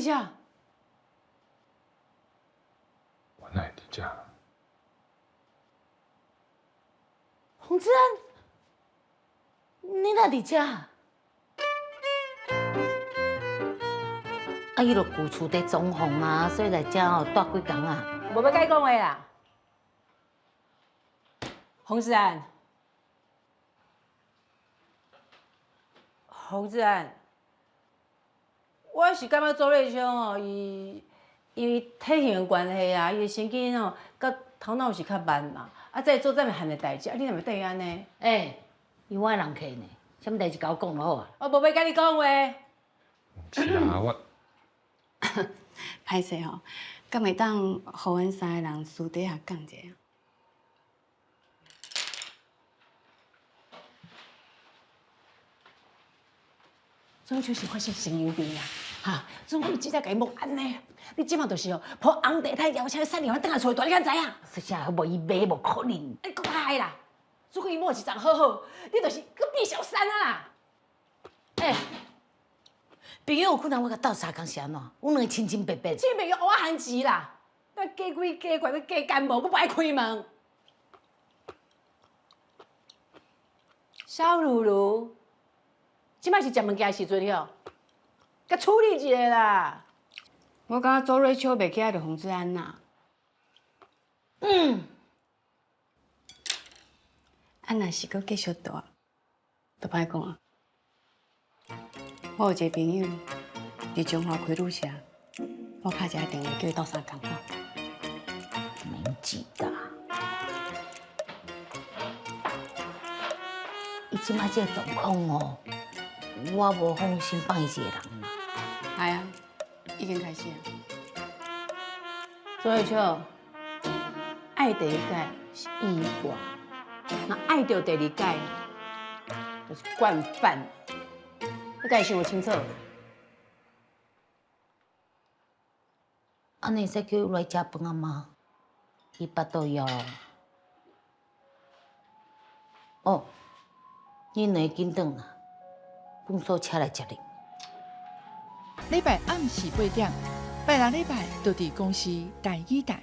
遮？我哪会佇遮？洪志安，你哪佇遮？啊，伊就舊厝佇裝潢啊，所以來遮哦蹛幾工啊。無欲共伊講話啦。洪志安，洪志安，我是感覺周瑞秋吼，伊因為體型的關係啊，伊的神經吼，佮頭腦是較慢嘛。啊，這做這麼項的代誌，啊，你哪會對伊按呢？欸，伊我的人客呢，啥物代誌共我講就好啊。我無欲共你講話。毋是啦，我。歹勢吼，敢會當予阮三个人私底下講一下？總就是發生神經病啊！哈，總講伊真正共伊摸按呢，你這馬就是哦，鋪紅地毯搖車送你，轉來厝內，你敢知影？說啥無伊買無可能。你閣歹啦！如果伊某是長好好，你就是閣變小三啊啦！欸，朋友有困難，我共鬥相共是按怎？阮兩个清清白白。這袂用烏仔番薯啦！那假鬼假怪，閣假感冒，閣無愛開門。蕭露露，這擺是食物件的時陣吼，共處理一下啦。我感覺周瑞秋袂起來就洪志安啦。啊，若是閣繼續蹛，就歹講啊。我有一个朋友佇中華開旅社，我敲一下電話叫伊鬥相共吼。免急啦，伊這擺這个狀況哦，我無放心放伊一個人啦。係啊，已經開始啊。周瑞秋，愛第一擺是意外，若愛著第二擺就是慣犯。你家己想清楚。按呢會使叫伊來食飯啊嗎？伊腹肚枵。哦，恁兩个緊轉啦，阮所車來接你。禮拜暗時8點，拜六禮拜就佇公視台語台。